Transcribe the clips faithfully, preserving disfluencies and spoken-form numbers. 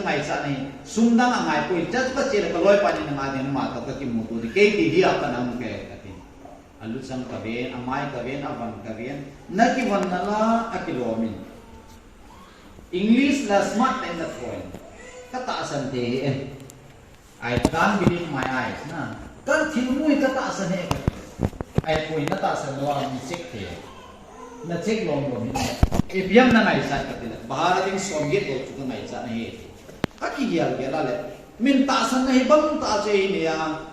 ngaichat nahi, sum dang angai poi, church kache le kaloipa ni nanga ding ma to kakimuto di, kei ti hi a kanam kei kati. Aluchang kaven, amai kaven, avan kaven, nakivon nala akilomin. English la smart tah in nathoh in. Katahsan thei hi e. I can't believe my eyes, na. Kathilmu hi katahsan hi e kati. Ahipoi, natahsan lou a mi check thei. Na check lom lom hi. Ipi ham nangaichat kati le, Baharudin somget bou chu kangaichat nahi. Kakigel gel a le. Min tahsan nahi bang tah chu eini a.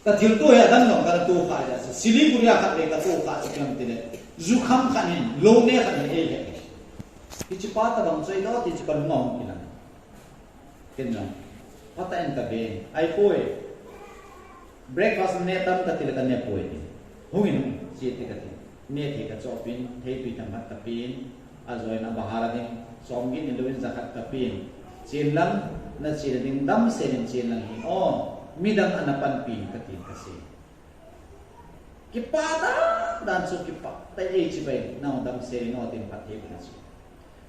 Kathilto hi adang dong kana to kha ja se. Siliguri a khat le kato kha chu ipi ham tile, jukham khat hin, lou ne khat hin eihe. Hiche pa tabang chu eilou, hiche pa lunga hung kilang. Ken jong, phatah in kaven. Ahipoi. Breakfast ne tam kati le kane poi ti. Hungin hung, che te kati. Neh thei kachopin, theitui themkhat kapen, ajoina Baharudin, somget ni louvin jakhat kapen, chen lang, nache nading damsel in chen lang hih in, o, midang ana panpin katin kasei. Kipah dan dan chu kipah tah in, ei chibai, nang damsel in o tin phatthei boh in ache.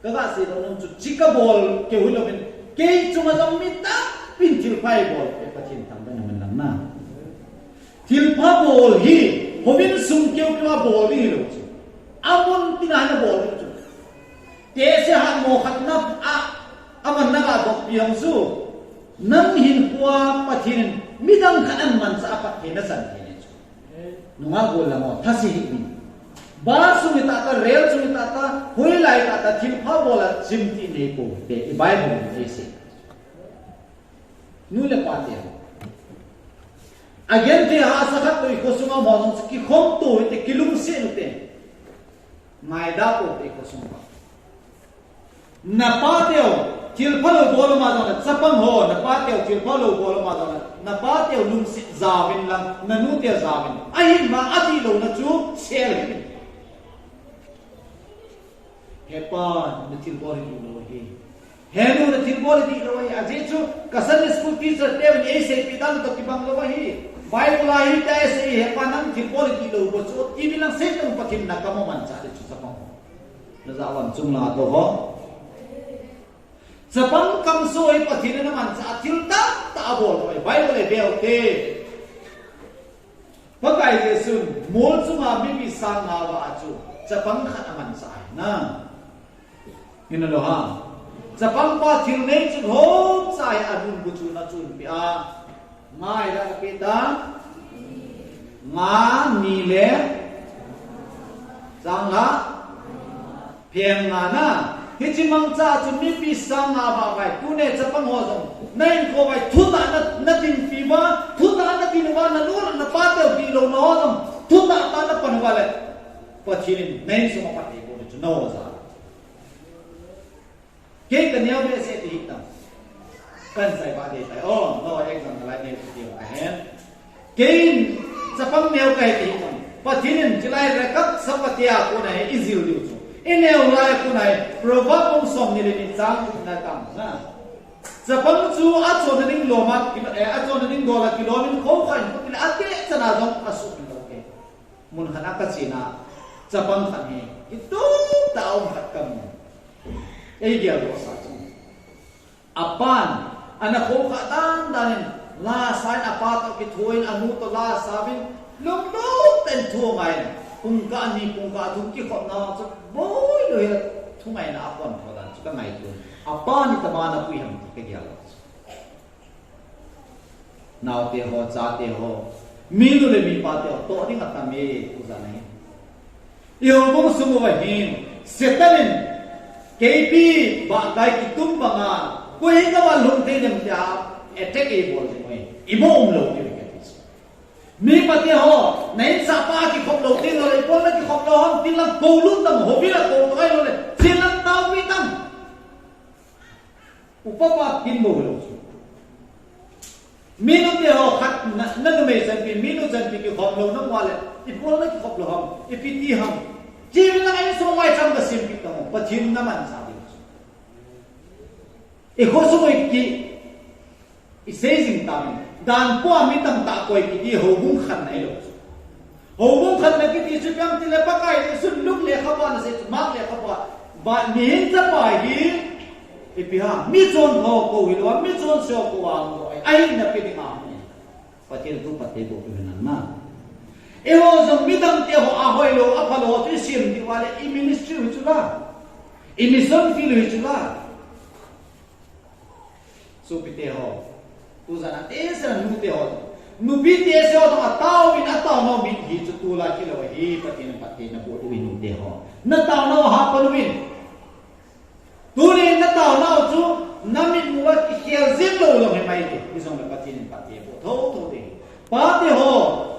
Kaga sei lou nom chu, hiche kabol keu hilouvin, kei chunga jong mi tampin thilpha eibol, e Pathen thangvah in aman lang na. Thilpha bol hi, houin sung keu keu a bol ding hilou chu. Amun tina hin abol ding chu. Tehse hatmo khat na a, amanna ga doppi hung chu. Nang hinkhoa Pathen in midang khat ahin manchah a phatthei nachan thei ding chu. Nungah gollhang ho, thase hih in. Bus sung hita ta, rail sung hita ta, hoilai hita ta, thilpha bol a chimtih neipou hite, i Bible in eisei. Nu le pa te ho. Agenthei hahsa khat toh i khosunga um ho jong chu kikhomto u hite, kilungset u hite. Ngaidam pou hite i khosunga. Napa teu thilpha lou bol uma jongle, chapang ho, napa teu thilpha lou bol uma jongle, napa teu lungset jaovin lang, nanu te jaovin. Ahin vang adihlouna chu sel hih in. He pa, nathilbol hi dihlou ahi. He nu, nathilbol hi dihlou ahi. Ajeh chu ka Sunday school teacher teuvin eiseipeh dan toh kibang lou ahi. Bible a hitia eisei, he pa, nang thilbol hi dihlou bou chu, ti vin lang sei teng Pathen in nakam amanchah ding chu chapang ho. Najah uvem, chunglang a tou ho. Chapang kamsoh hi Pathen in amanchah a, thil tamtah abol lou ahi. Bible i vet u hite. Pakai Jesun mol chunga mipi sang nga avah a chu chapang khat amanchah ahi na. Hinalou ham? Chapang pa thil nei chun hom cha hi anunbu chun achunpeh a. Nga hia apeh ta? Nga ni le chang la. Pheng nga na, hiche mangcha a chu mipi sang nga avah uva, tuni chapang ho jong, na hinkho uva, thutah na, nadinpi uva, thutah nadin uva, nanu napa teu dihlou na ho jong, thutah tah napan uva le, Pathen in na insung a phatthei aboh ding chu naho jal a. Kei kaneo behseh ti hitam. Kahin chai vah ding tai. O, nao exam nalai neo ti ding ahen. Keiin chapang neo kahi ti hitam. Pathen in chulai Rekap Safat a kona hi eijil diu chu. Ineo lai a kona hi Proverb bung somni le ni chang gup na tam na. Chapang chu achonna ding lom a, eh, achonna ding dol a kilom in khoukhah in, ateh chan a jong asuh in lou kei. Mun khat a kachen a, chapang khat hi, kitup tah a um khat kamu. Ei geldoh sah chu. Apan, ana khoukhah dan dan in, lasa in apa toh kitho in, anu toh lasa uvin, lunglut tah in thu angai in, pungkah ni, pungkah thum kikhopna chu, boi lou hel a thungaina a pon tho dan chu kangaito. Apan itama ana pui ham ti kageldoh chu. Naote ho, chate ho, minu le mipa te ho, toh ding atam e, ujana hin. I houbung sung uva hin, Satan in, keipi, bahkai kitum banga, koi hi kava lhung thei dem tia, attack eibol jing uve. Imo umlou diu ahi kati chu. Mipa te ho, na insung pa kikhop lou thei lou le, ipol na kikhop lou ham, tin lang kou lut tam, houbung a kou toh ahi lou le, chin lang taopi tam. Upa pa kin bou lou chu. Minu te ho khat na, na numei chanpi, minu chanpi kikhop lou na mu le, ipol na kikhop lou ham, ipi ti ham. Chin lang insung maicham kasempeh tam, Pathen in namanchah ding chu. I khosung i ki, isei jing tauvin. Dan po a mi tamtah koi kiti houbung khanna ahilou chu. Houbung khanna kiti chu ipi ham tile Pakai Jesun Luke lekhabu a ana sei chu, Mark lekhabu a, Mihem chapa hi, ipi ham, mi chonse ho kou hilou a, mi chonse ho kou a, ahin na pe ding ahi. Pathen thu phatthei boh uvin lang. Eiho jong midangte ho ahoilou, aphalou chu isem diu va le, i ministry hi chu la, i mission field hi chu la. Sopite ho, tujan a tesela nute ho, nupite ho, ataovin, ataonau mit hi chu tulai kilou ahi, Pathen phatthei naboh diu ahi nute ho. Nataonau hapan uvin. Tunin nataonau chu, namit mu a kikhel jing lou lou hi mai te, hijongle Pathen in phatthei boh thotho ding. Pate ho,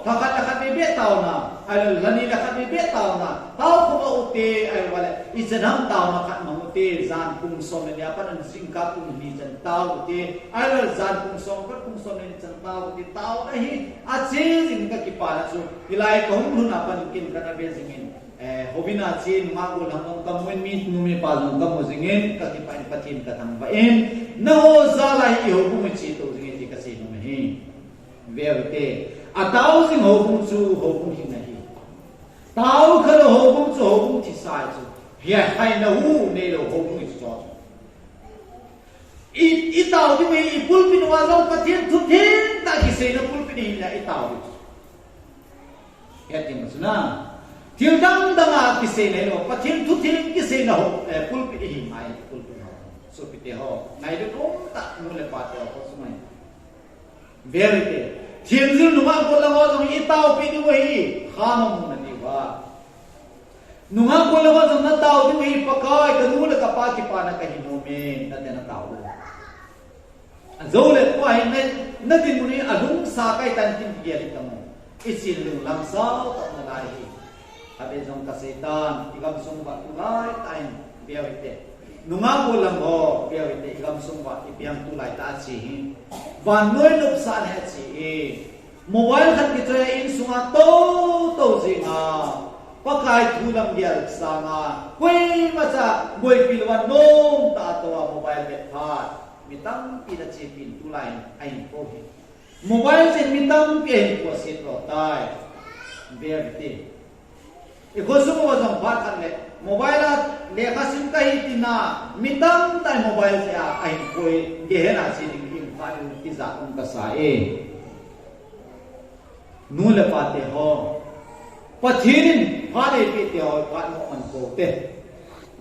lhakhat lhakhat bebe taona, ahilou lhani lhakhat bebe taona, tao khu a ute, ahilou le, ijat ham taona khat mang ute, jan pung som le ni a pat in jingkah pung ni chan tao ute, ahilou jan pung som khat pung som le ni chan tao ute, taona hi, ache jing kakipah na chu, hilai kahung lhun a pat in ken kana ve jingin, eh, houin a che nungah gollhang jong kamu in, mi nu mi pa jong kamu jingin, kakipah in Pathen kathangvah in, nangho jal a hi i houbung hi che tou jing e ti kasei nom ahi. Ve ute, atao jing houbung chu houbung hing ahi. Tao khalou houbung chu houbung thisa ahi chu. Hiai haina hu neilou houbung hi chu chu. I, itao diu hi, i pulpit uva jong Pathen thu thengtah kiseina pulpit hi na itao diu chu. Hiti ma chu na. Thil dangdang a kiseina hilou, Pathen thu theng kiseina ho, eh, pulpit hi ngai, pulpit ho. Sopite ho, ngailut umtah nu le pate ho, khosunga hi. Ve ute. Thengjil nungah gollhang ho jong itaopi diu ahi, kha nom u nadiu va. Nungah gollhang ho jong natao diu ahi, Pakai kanu le kapa kipana kahi nom e, nati natao diu. Ajou le tua hi na, nadinmun hi alungsa kai tan tin gel hi tamu. Ichin lunglam sao tah nalai hi. Ave jong kasei tan, igamsung uva tulai tah in ve ute. Nungah gollhang ho, ve ute, igamsung uva ipi ham tulai tah a che hi. Vannoi nopsahna a che hi. Mobile khat kichoi a insunga tou tou jing a. Pakai thu lam gel sanga. Koima cha boipi lou a nomtah a tou a mobile vet phat. Mi tampi na chepi in tulai in ahin kou hi. Mobile chen mi tampi ahin kou set lou tai. Ve ute. I khosung uva jong phat khat le, mobile a lekha sim kahi tina, mi tamtah in mobile chen a, ahin kou hi, Gehenna a che ding in phat in tija um kasa e. Nu le pate ho, Pathen in phat eipeh te ho, phat mo man kou te.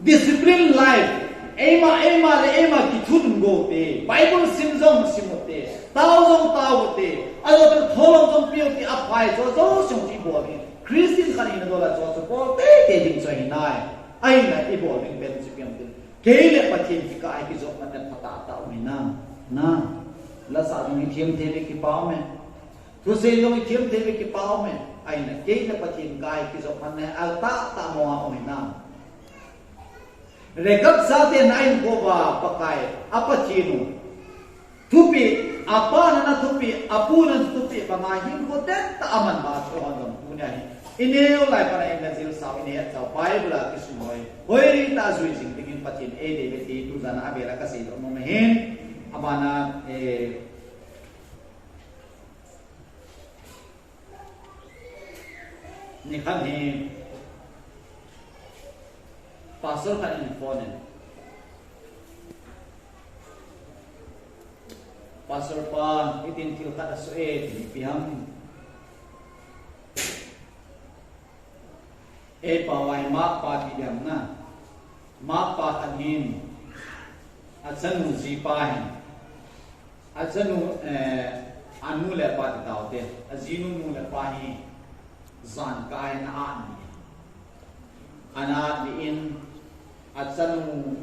Discipline life, eima, eima le eima kithunun gou te, Bible sim jong sim u te, tao jong tao u te, ajou chu thohlom jong pe u te, aphai chu ajou sung ti bol hi. Christian khat hina dol a chu chu bol teitei ding chu ahi nai. Ahinla ibol ding pen chu ipi ham itile, kei le Pathen kikah a kijopmatna phatah tah um hinam. Na, lasa jong ithem thei uve, kipa um e. Thusei jong ithem thei uve, kipa um e. Ahinla kei le Pathen kikah a kijopmatna hi atah tah mong a um hinam. Rekab chaten ahin kou uva Pakai, a Pathen u. Thupeh, apa nana thupeh, apu nana thupeh banga hinkho tah a aman uva chu hon jong tunia hi. Ineo lai pat a ina jilsau, ina hetsau, Bible a kisunhoi. Hoi tah a jui jing dingin Pathen eidei uve ti tujan a avel a kasei doh nom ahin. Abana, eh, Nikhat hi pastor khat in phone in, "Pastor pa, hitin thil khat asoh e, ipi ham?" Ei pao a hi Mark pa ti ding na. Mark pa khat hin, achanu jipa hin, achanu, eh, anu le apa ti taute, ajinu nu le pa hi jankah in ana at in, ana at in, achanu,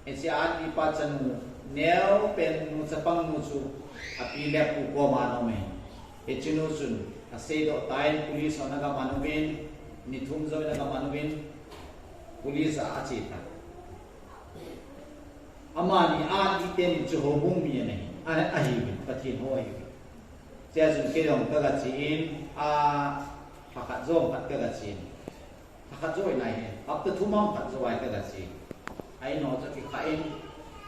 hiche a atpa chanu, neopen nu, chapang nu chu api le apu koma ana um e. Hiche nu chun aseidoh tan, police hon aga man uvin, ni thum jou in aga man uvin, police a ache tan. Amani a atpa teni chu houbung mi ana hi, a, ahiuvin, Pathen hou ahiuvin. Chea chun kei jong kaga che in, a, lhakhat jou khat kaga che in. Lhakhat jou in ahi, hapta thum a khat jou a kaga che. A in ho chu kikhah in,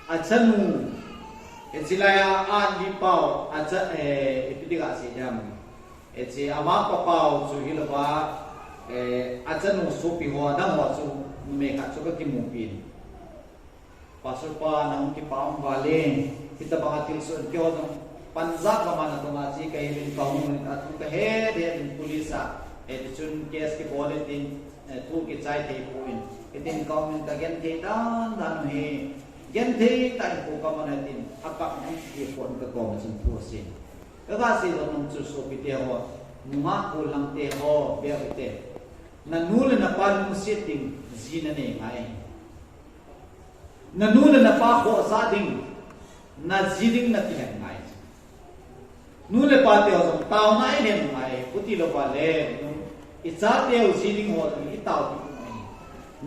achanu, hiche lai a atpa u, acha, eh, ipi ti gasei ding ham. Hiche ama pa pau chu hilouva, Eh, achanu sopi ho, adang ho chu, numei khat chu kakimupi in. Pastor pa, nahung kipa um vale, hitabang a thilsoh in keiho jong panjat lama natong a che kahiuvin kahung in, athu kahet het in police a, eh, tichun case kibol in tin, eh, thu kichai thei poi. Hitin kahung in kagenthei dan dan u hi, genthei tah in pu kaman a tin, akap in kikhon kakoma chun thu asin. Kaga seidoh nom chu sopite ho, nungah gollhang te ho, beh hite. Nanu le napa lungset ding ji nanei ngai. Nanu le napa khohsah ding, naji ding nati lheh ngai. Nu le pa te ho jong taona ilhen ngai, chuti louva le, nu, ichateu ji ding ho jong itaopi ngai.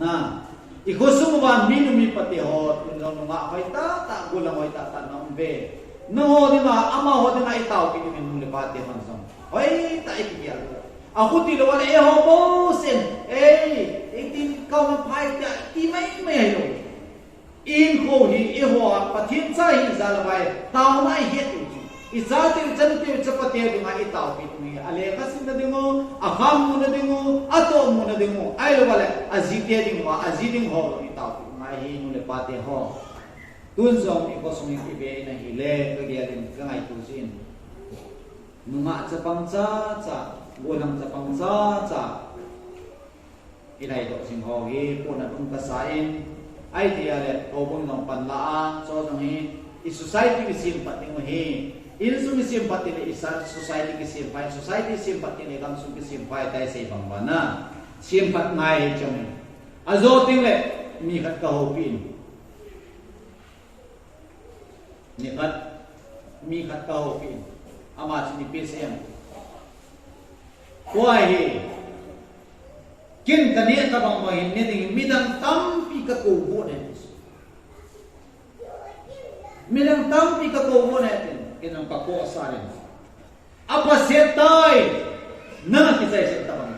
Na, ikhosung uva minu mipa te ho, tun jong nungah hoitah tah, gollhang hoitah tah naum uve. Nangho dinga, amaho dinga itaopi ding nu le pa te hon jong hoitah ikigel u. Achuti louva le eiho bou sen, ei, itin kauma phai tia, iti maimai hilou. Ihinkho hi eiho a Pathen cha hi jal a vai, taona ihet u chu. Ichateu, ichanuteu, ichapateu dinga itaopi u ngai. Alekha simna ding u, akhang muna ding u, atoh muna ding u, ahilouva le, ajite ding uva, aji ding ho itaopi u ngai hi nu le pa te ho. Tun jong ikhosung in ive in ahile, kagel in kangaito jin. Nungah chapang chacha, gollhang chapang chacha. Ilhaidoh jing ho hi, puna dum kasa in, ahi tia le, houbung jong panla a, chu jong hi, i society kisem pat ding u hi, insung kisem pat tile, i sa-, society kisem pai, society sem pat tile, gamsung kisem pai, tia isei bang bang a, sem pat ngai hi chu hi. Ajo teng le, mi khat kahoupi in. Nikhat, mi khat kahoupi in, ama chu ipi asei em. Tua hi, ken kaneh tabang bang hin ne ding, midang tampi kakou got e. Midang tampi kakou got e tin, ken jong kakhohsah in. Aphaset tai, nang akichaiset tabang.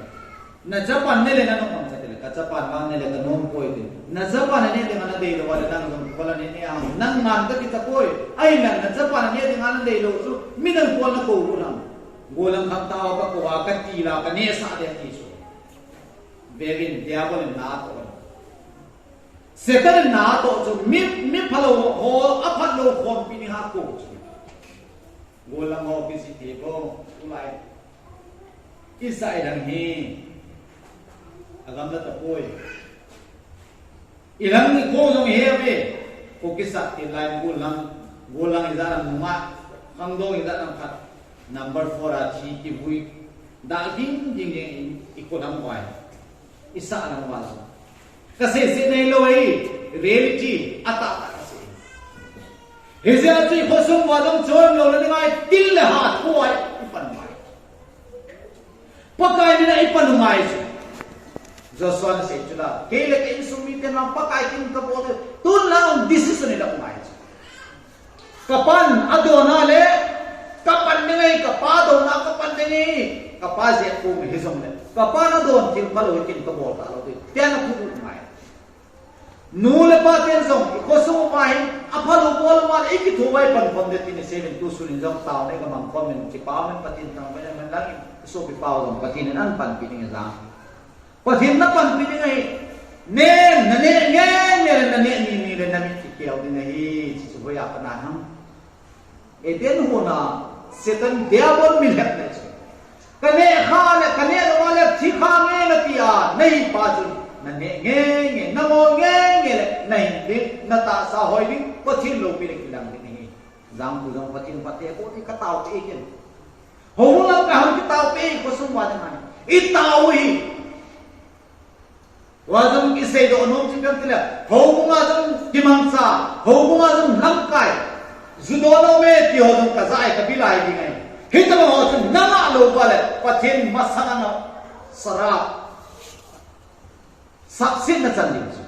Nachapan neh le nanom am kati le, kachapan vang neh le kanom poi ti. Nachapan aneh dinga nadeilou a le nang jong kol aneh neh a, nang ngan kakicha poi. Ahinla, nachapan aneh dinga nadeilou chu, midang kol nakou u ham. Gollhang khangthah ho kakou a, katil a, kanehsah ding ati chu. Veuvin, Diabol in na atoh. Satan in na atoh chu, mi, mi phalou ho, aphatlou khompi ni ha kou chu. Gollhang ho kijih thei bou, tulai. Ijat ilang hi. Agamla tapoi. Ilang ni kho jong ihet uve. Kho kisat ti lai gollhang, gollhang ijat lam nunga. Khangdong ijat lam khat. Number four a thi kivui. Dah ging ging ging i kho lam vai. Isah lang uva jong. Kasei sei nailou ahi, reality, atah tah kasei. Hijeh a chu ikhosung uva jong chom lou le ningai, til le ha thu a ipan ngai. Pakai min a ipan u ngai chu. Joshua in asei chu la, kei le ka insung mite na Pakai kin kabol, tun lang decision ila u ngai chu. Kapan adon a le, kapan ding ahi, kapa dona kapan ding ahi, kapa jeh a kou hi jong le, kapan adon thil phalou hi kin kabol talou ti, tia na thu ngai. Nu le pa ten jong, ikhosung uva hin, aphalou bol uva le, ikitho uva ipan khom ding tin isei uvin tu sun in jong taona iga mang khom in, kipa umin Pathen thangvah in, amen lang in, isopi pau jong Pathen in apanpi ding ahi jeng. Pathen in apanpi ding ahi. Neh, naneh nge nge le, naneh ni ni le, namit kikeu ding ahi, chuche chu hoiya kana ham. Eden hon a, Satan Diabol milhepna chu. Kaneh kha le, kaneh lou le, thi kha nge nati a, nahi pa chun, naneh nge nge, nangol nge nge le, nahin ding, natahsa hoi ding, Pathen loupi le kilang ding ahi. Jangpu jong Pathen phatthei boh ding katao te ken. Houbung lam kahung kitao te, khosung uva ding ahi. Itao u hi. Tua jong kiseidoh nom chu ipi ham tile, houbung a jong kimangcha, houbung a jong lamkai, ju don lou me ti ho jong kajah e, kabilai ding ahi. Hitobang ho chu nangah lou uva le, Pathen masanga na sarap. Sapsetna chan ding chu.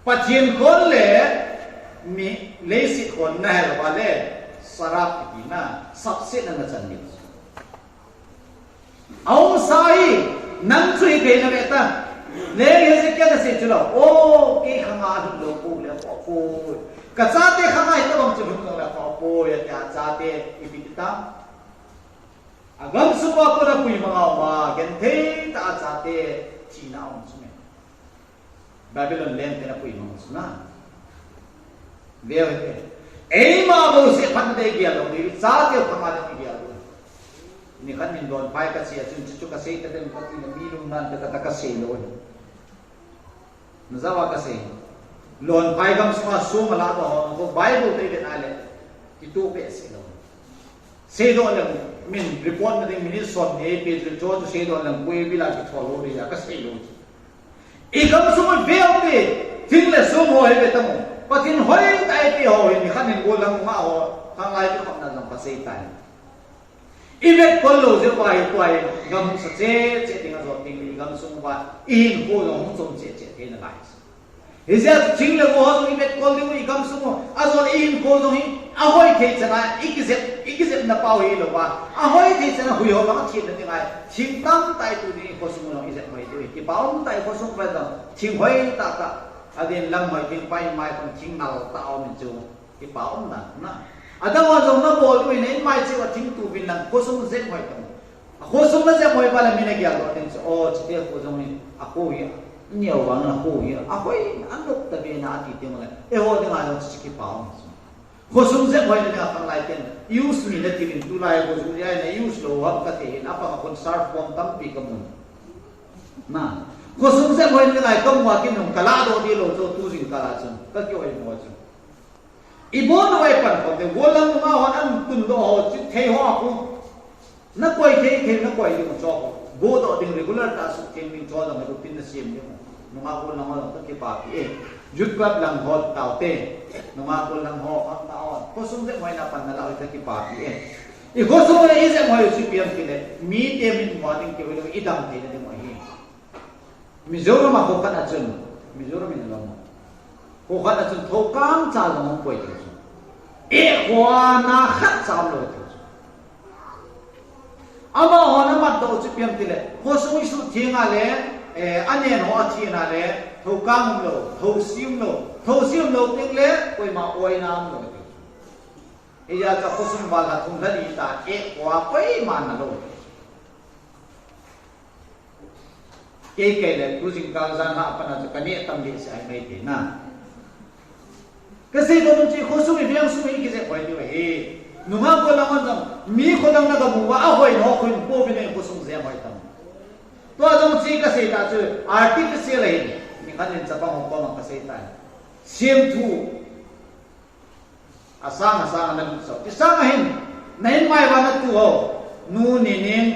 Pathen khon le mi leiset khon nahel uva le, sarap kiti na, sapsetna nachan ding chu. Aumsa hi, nang chu hithei nave ta. Leng Hezekiah nasei chu lou. O, kei khanga lhun lou pou le khoh poi. Kachate khanga hitobang chu lhun lou le khoh poi, atia chate ipi ti tam. Agamsung uva kona puimang a um a, genthei tah a chate thina um chu me. Babylon lengte na puimang chu na. Veu hite. Eima bouseh phatna dei gel lou ding, chate phatna dei gel lou. Nikhat nin donphai kache a chun chuchu kasei ta ding, kati na mi lungnan ta ta kasei lou. Najao a kasei. Lonphai gamsunga sum ala to ho, ko Bible te vet a le. Kituh behseh lou. Seidoh leng, min report na ding minute som ni eipe chu, chu seidoh leng, koi bila kithol lou ding a kasei lou. I gamsung veu te, thing le sum ho hi ve tamo. Pathen hoitah eipe ho hi, nikhat nin gollhang nungah ho, khanglai kikhopna jong kasei tai. I vetkol lou jeh uva hi tua hi gam hung sa cheh cheh ding a jot ding, i gamsung uva i hinkho jong hung chom cheh cheh thei nalai. Hijeh a chu thing le go ho jong i vetkol ding u, i gamsung u, ajeh chu i hinkho jong hi ahoi thei chan a, i kijep, i kijepna pau hilou va, ahoi thei chan a huiho jong athin na ding ahi, thing tamtah i tu ding, i khosung u jong i jep hoi diu hi, kipa umtah, i khosung uva jong thing hoitah tah, adin lam hoi ding, pai mai khun thing nal tah a um in chu. Kipa umdan na. Adang a jong nabol diu in, inmai cheh uva thing tu uvin lang, khosung jep hoi tamo. Khosung najep hoi uva le min agel doh ding chu, o, chute kho jong hi, akho hi, neo vang in akho hi ahoi, anop ta ve na ati teng le, eiho dinga jong chu kipa um chu. Khosung jep hoina dinga khanglai ten use mi nati uvin, tulai kho jong hi a use lou ham kati hin, apang a kon surf bomb tampi kamun. Na. Khosung jep hoina dinga kamu a kinung kala doh ding lou chu, tu jingkah a chun kakioimo chu. I bol uva i pan khom ding, gollhang nungah hon ahin tundoh ho, chu thei ho a khu. Nakoi thei, thei nakoi ding u chu. Bohdoh ding regular tah a suhtheng ding chu jong routine nasem ding u. Nungah gollhang ho jong kakipapi e. Youth club lang ho taute. Nungah gollhang ho, a, ta ho. Khosung jep hoina pan nalah u kakipapi e. I khosung le i jep hoi u chu ipi ham tile, mite mitmu a ding keu hilou, i dam theina ding u ahi. Mizoram a kho khat a chun, Mizoram in lom. Kho khat a chun thoukang cha jong hung koi thei chu. Ekhoa na khat cha umlou thei chu. Amahon amatdoh u chu ipi ham tile, khosung isuhtheng a le, eh, anen ho athin a le, thoukang umlou, thousi umlou, thousi umlou teng le, koima oina umlou thei chu. Hijeh a chu khosung val lha thum lha li ta, ekhoa koima nalou. Kei kei le, tu jingkah jan lha a pat a chu kaneh tam behseh ahi mai thei na. Kasei nom chu khosung i veng sung i kijep hoi diu ahi. Nungah gollhang hon jong, mi kho dang nagamu uva, ahoina ho khu in pouvin, khosung jep hoi tamo. Tua jong chu kasei tah chu artificial ahi. Nikhat nin chapang ho koma kasei tai. Semthu. Asang asang a nalut sau. Kisang a hin, na inmai uva natu ho, nu, ni ning,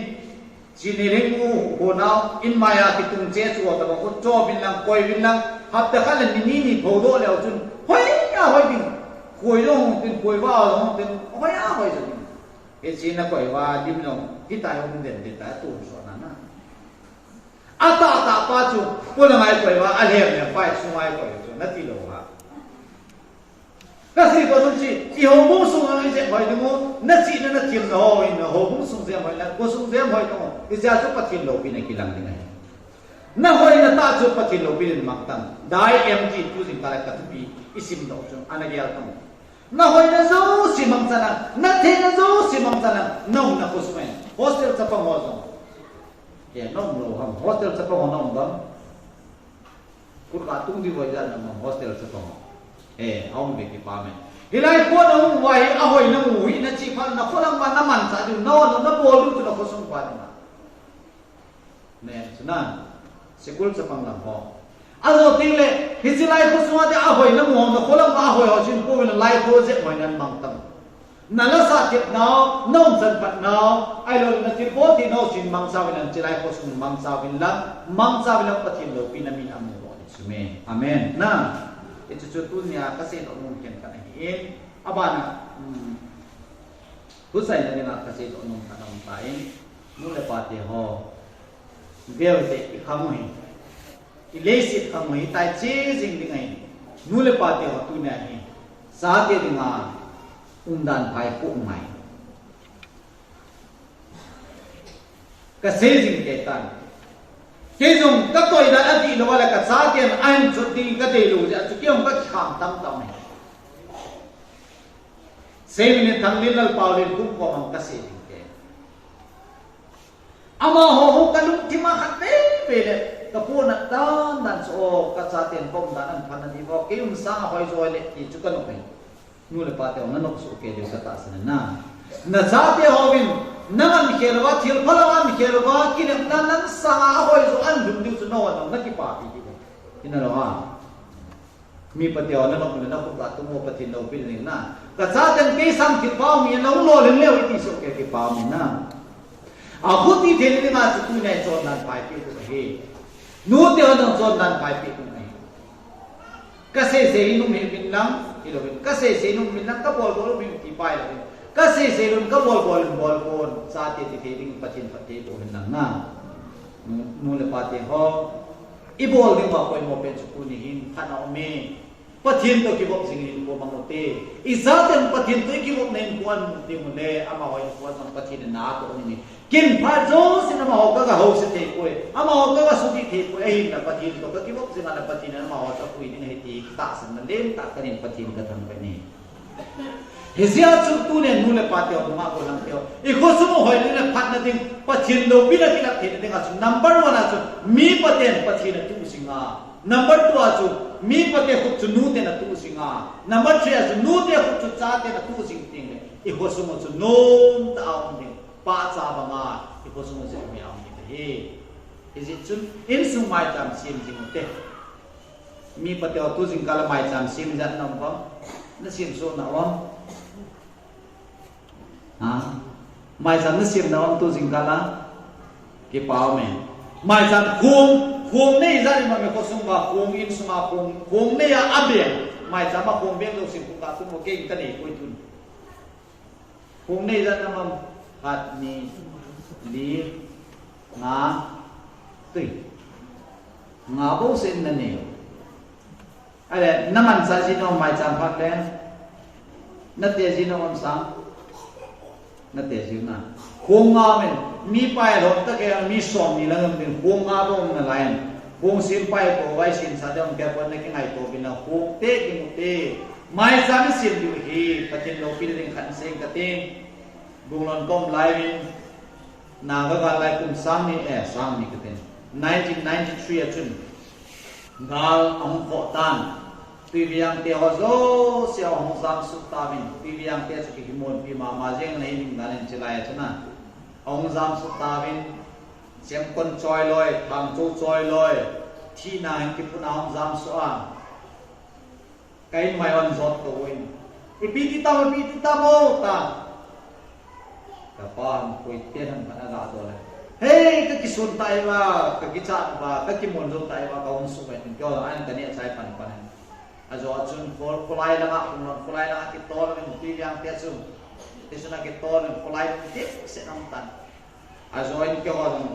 chi ni ring u, ho nau, inmai a kitung che chu ho tabang, khut cho uvin lang, koi uvin lang, hapta khat le ni ni ni phodoh leu chun, hoi a hoi ding, koi jong hung tin, koi va jong hung tin, hoi a hoi jong ding. Hiche nakoi uva, lim jong, hitia hung den, hitia tun so na na. Atahtah pa chu, polang a ikoi uva, alhem lhem pa isunga ikoi chu, nati lou ha. Kasei bou jong chu, i houbung sunga ijep hoi ding u, nachihna nathemna ho, i houbung sung jep hoi lang, khosung jep hoi ding u, hichea chu Pathen loupina kilang ding ahi. Nahoina tah chu Pathen loupina in mang tan, dai em ti tu jingkah le kathupi, isim doh chu, ana gel tan. Nahoina jouse mangchan a, natheina jouse mangchan a, naumna khosung a hin. Hostel chapang ho jong. Ke, naum lou ham. Hostel chapang ho naum bang. Kut katung di voi jan naum hostel chapang ho. Eh, aum be kipa me. Hilai kho naum uva hi, ahoina mu hi, nachi phat nakholang uva namanchah diu, na, na, nabol diu chu nakhosung uva ding a. Nen, chu na, sikul chapang lam ho. Ajo teng le, hiche lai kho sunga te ahoina mu ho, nakholang uva ahoi ho, chun ko vin lai kho jep hoi nan mang tam. Nala sah tep nau, naumchan pat nau, ahilou le nathilbol thei nau, chun mangcha uvin lang, hiche lai kho sung mangcha uvin lang, mangcha uvin lang Pathen loupina min amu lou ding chu me. Amen. Na, hichu chu tunia kasei doh nom khen khat ahi in, abana, um, husaina dinga kasei doh nom khat aum tan, nu le pa te ho. Veu te i khang u hi. I leiset khang u hi tai che jing ding ahi. Nu le pa te ho tunia hi. Chate dinga umdan phai pu ngai. Kasei jing kei tan. Kei jong katoi dan adih lou a le kachaten ahin chot ding kadei lou jeh a chu kei jong kakham tam tam ahi. Seimin in Thanglin Lalpaulin kum kom ang kasei ding te. Amaho ho kalungthim a khat veve le, kapohnat dan dan chu, o, kachaten kaumdan an phatna diu, kei um sang a hoijo le ti chu kanom e. Nu le pa teho, nanop soh kei diu katahsan e. Nachate hovin, nang an khel uva, thil phalou an khel uva, kinepna nang sanga ahoijo an lhun diu chu nahon nakipapi diu. Hinalou a. Mipa teho, nanop le nakhup ga tung uva Pathen loupina ding na. Kachaten kei sang kipah um e, nahung lolhing leu iti soh kei kipah um e na. Akhuti thei dinga chu tunia chondan phaipeh u ahi. Nu teho, nang chondan phaipeh u ahi. Kaseisei in um hih uvin lang, hilouvin, kaseisei in um uvin lang, kabolbol uvin ti pai louvin. Kaseisei lou in, kabolbol in bol pon, chate ti thei ding Pathen phatthei boh uvin lang na. Nu, nu le pa teho, ibol ding uva poimo pen chu tuni hin phatna aume. Pathen toh kivop jing in hinkho mang ute. Ichaten Pathen toh ikivopna hinkho amu teng ule, amaho hinkho a jong Pathen in na atoh ding ahi. Kin phat jousen amaho kaga houset thei poi, amaho kaga sudih thei poi, ahinla Pathen toh kakivop jing a le Pathen in amaho chu apui ding ahi ti tahsanna lentah kanei in Pathen kathangvah e. Hijeh a chu tunia nu le pa teho, nungah gollhang teho, ikhosung u hoi ding le phatna ding, Pathen loupina kilah theina dinga chu number one a chu mipa ten Pathen atoh jing a, number two a chu mipa te khut chu nu ten atoh jing a, number three a chu nu te khut chu cha ten atoh jing teng le ikhosung u chu nomtah a um ding. Pahcha banga ikhosung u jeh a um ding ahi. Hijeh chun insung maicham sem jing ute. Mipa teho, tu jingkah a maicham sem jat na um vang, nasem soh na um? Ha? Maicham nasem na um tu jingkah a? Kipah um e. Maicham khong, khong nei jat in um e, khosung uva khong, insunga khong, khong nei a abeng. Maicham a khong beng jouse khong ka tum u kei in kanei poi tun. Khong nei jat na um? Khat, ni, li, nga, tui. Nga bou sen nanei u. Ahile, namanchah ji na um maicham phat le? Nate ji na um sang? Nate ji na. Khong nga um in, mipa lhom tah kei a mi som ni lang um in, khong nga bou um nalai in. Khong sem pai kou, vai sem sa ding um kei pon, nakingaito uvin lang, khong te kimu te. Maicham isem diu hi, Pathen loupina ding khat isei kate. Bunglon kom lai uvin, Naga gal lai kum sang ni, eh, sang ni kate. Nineteen ninety-three a chun, gal ahung khoh tan. Tuiveng te ho jouse ahung jamsuh tauvin. Tuiveng te chu kihimonpi mama jeng in ahi ding dan in chulai a chun a. Ahung jamsuh tauvin, Semkon choi loi, Thangcho choi loi, thina hin kiphun a ahung jamsuh a. Ka in mai a jot tou in. Ipi ti tam, ipi ti tam o ta. Kapa hung koi te hung kana ga to le. Hei, kakisun tai va, kakichat va, kakimon jou tai va, kahung suh vai tin kyo, ahin kaneh chai pan pan. Ajo a chun kho, kholai langa, kholai langa kitol in, Tuiveng te chu. Tichun a kitol in, kholai te se nang tan. Ajo in keiho jong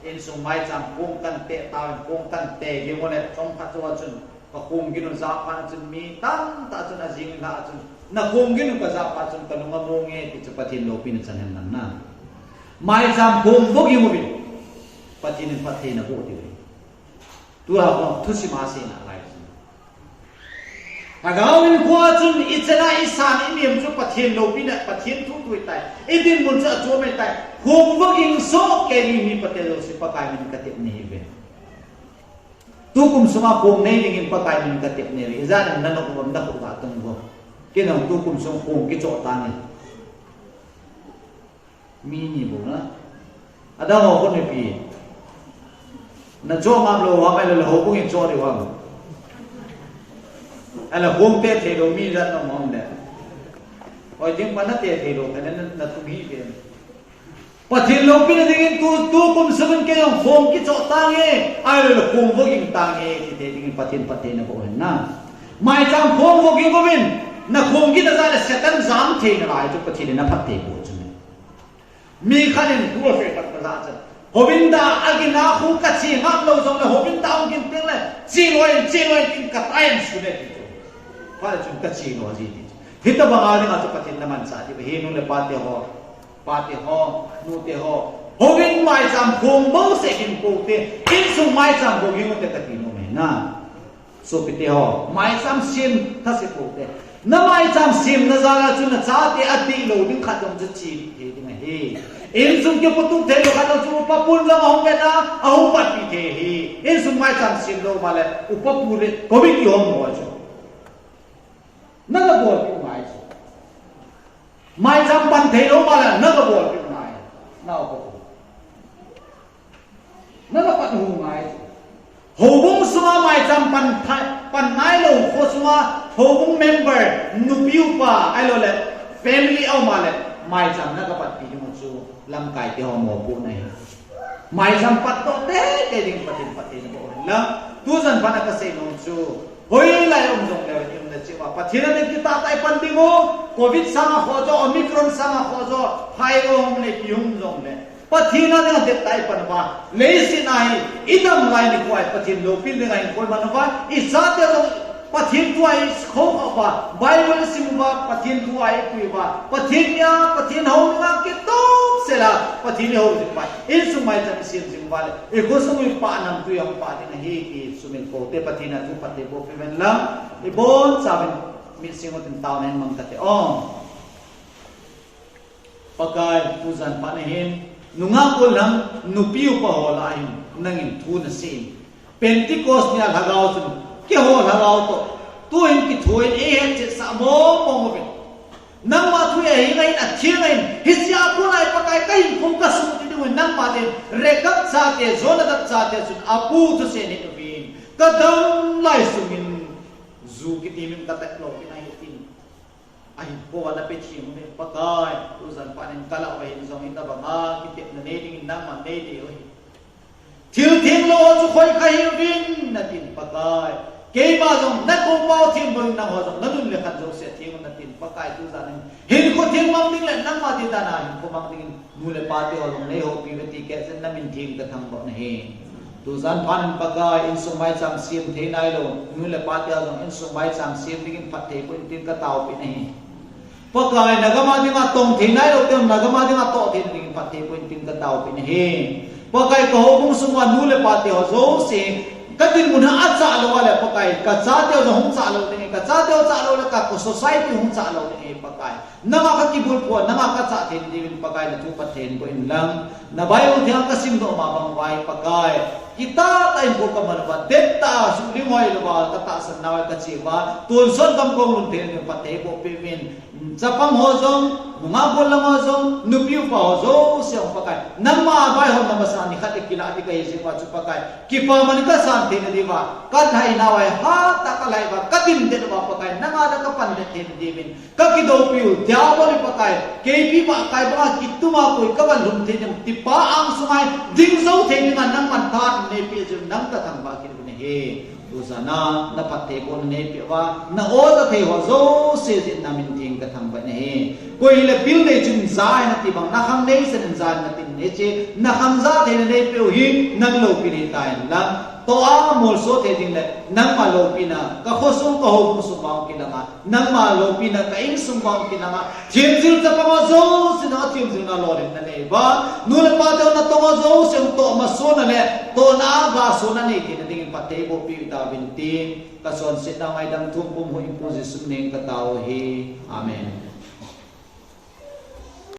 insung maicham khong kan te tauvin, khong kan te gim u le, chomkhat jou a chun, ka khong gin u jah phat a chun, mi tamtah chun ajing lhah a chun, na khong gin u kajah phat chun, kalung among e, ti chu Pathen loupina chan hen lang na. Maicham khong vo gim uvin, Pathen in phattheina boh diu ahi. Tua kho thusim a seina lai chu. Lhagao in kho a chun ichan a isan inem chu Pathen loupina, Pathen thu thu ahitai. Idinmun chu achom ahitai. Khong vo ging soh kei ding mipa te jouse Pakai min in katep nahi uve. Tukum sunga khong nei dingin Pakai min in katep nahi uve. Ijat in nanop uvam, nakhup ga tung uvam. Kei jong tukum sung khong kichoh tange. Mi ni bou na. Adang ho kon mi pi. Na choh ngam lou ham, ahilou le houbung in choh diu ham. Ahile khong te thei lou mi jat na um ham le. Hoi ding pa na te thei lou, ka na, na, na tum hi pen. Pathen loupina dingin tu, tukum sung in kei jong khong kichoh tange. Ahilou le khong vo ging tange. Ti thei dingin Pathen phattheina boh hen na. Maicham khong vo ging uvin. Na khong gin a jah le Satan jam thei nalai chu Pathen in aphatthei boh chu. Mi khat in tu a fe khat ka jah chan. Houin da a gin a khu ka che ngam lou jong le houin da hung gin teng le, che loi in, che loi in, ka tai in su le ti chu. Phat le chun ka che loi ji ti chu. Hitabang a dinga chu Pathen na manchah diu ahi nu le pa te ho, pa te ho, nu te ho. Houin maicham khong vo se gin pou te, insung maicham vo ging u te kati nom e na. Sopite ho, maicham sem thase pou te. Na maicham semna jal a chu na chate adih lou ding khat jong chu che thei ding ahi. Insung kipuitu thei lou khat chu upa pun jong ahung vet a, ahung patpi thei ahi. Insung maicham sem lou ma le, upa pu le committee hom ho chu na gabolpi u ngai chu. Maicham pan thei lou ma le, na gabolpi u ngai. Na upa pu. Na gapat u ngai chu. Houbung sunga maicham pan thei, pan ngai lou kho sunga houbung member, nupi upa, ahilou le family a um a le, maicham na gapatpi ding u chu lamkai te ho mopohna ahi. Maicham pat toh teitei ding Pathen in phatthei naboh hen lang. Tujan phat a kasei nom chu, hoilai um jong leu in um na cheh uva, Pathen a ding kitah tah a i pan ding u, covid sanga khoh jo, Omicron sanga khoh jo, phai o hung le pi hung jong le, Pathen a dinga det tah a i pan uva, leiset a hi i dam lai nikho a hi Pathen loupina dinga hinkho i man uva, i chate jong Pathen thu a i khoukhah uva, Bible i sim uva, Pathen thu a i pui uva, Pathen nia, Pathen hou dinga kitop sel a Pathen i hou jing uva, insung maicham i sem jing uva le, i khosung i pah namtui a hung pah ding ahi ti sumil kou te Pathen in thu phatthei boh peh hen lang, i bonchauvin minseng u tin taona hin mang kate o. Pakai, tujan phat na hin, nungah gollhang, nupi upa ho lah a hin, nangin thu nasei in. Pentecost nia lhagao chun, keiho lhagao toh, tuhin kithoin eihetcheh sah mong mong uvin. Nangma thu hi ahi ngai in, atheng ngai in, hiche a kon a hi Pakai kahinkho kasung ti diuvin, nangma din, Rechab chate, Jonadab chate chun, apu thusei in hin uvin. Kadam lai sungin, ju kiti min katet lou uvin ahi tin. Ahin po a napeh theng uve Pakai, tujan phat in kalah uva hin jong hitabanga kitepna nei dingin nangman nei dei u ahi. Thil thenglou chu khoi kha hih uvin natin Pakai. Keima jong nakou pau theng bou in nangho jong nanun le khan jouse theng un natin Pakai, tujan in hinkho theng mang ding le nangma ding dan a hinkho mang dingin nu le pa te ho jong nei houpi uve ti kei jeng in namin theng kathangvah u ahi. Tujan phat in Pakai, insung maicham sem thei nailou nu le pa te ho jong insung maicham sem dingin phatthei boh in tin kataopeh u ahi. Pakai, nagam a dinga tong thei nailou te ho, nagam a dinga toh thei dingin phatthei boh in tin kataopeh u ahi. Pakai, kahoubung sunga nu le pa te ho jouse, kadinmun a achah lou a le Pakai, kachate ho jong hung chah lou ding ahi, kachate ho chah lou le ka, ka society hung chah lou ding ahi Pakai. Nanga kakibulphu a, nanga kachah thei diuvin Pakai nathu phatthei boh in lang. Na Bible theng a kasim doh ma bang uva hi Pakai, kitah tah in hinkho kaman uva, det tah a suhling hoi louva katahsan nau hi kache uva, tonsot gam kahung lhun thei diuvin phatthei boh peh uvin. Chapang ho jong, nungah gollhang ho jong, nupi upa ho jouse jong Pakai, nangma vaihomna masa nikhat le kilah ding kahi jeh uva chu Pakai, kipaman kasan theina diuva, kalhai nau hi hatah a kalhai uva, kadim det uva Pakai, nanga dia kapan det theina diuvin. Kakidoupiu, Diabol in Pakai, keipi ba kai banga kitum a koi kavan lhum thei ding, tipa angsunga ding jou thei dinga nangman tha neipeh jeh un nang kathangvah kit uvin ahi. Tujan a, naphattheibohna neipeh uva, na-o nathei ho jouse jeh in namin theng kathangvah in ahi. Koi hile bil nei chun ja hen nati bang, nakhang nei sen in ja hen natin hiche, nakhang ja theina neipeh u hi, nang loupina ahitai lang. Toh a molso thei ding le, nangma loupina, kakhosung, kahoubung sung uva hung kilang a, nangma loupina ka insung uva hung kilang a, themjil chapang ho jouse nanga themjilna lolhinna nei uva, nu le pa te ho natong ho jouse tohma sona le tohna a gasona nei theina dingin phattheiboh peh tauvin tin, kachonsetnau ngaidam thumpum hou in Pu Jesu min in katao u ahi. Amen.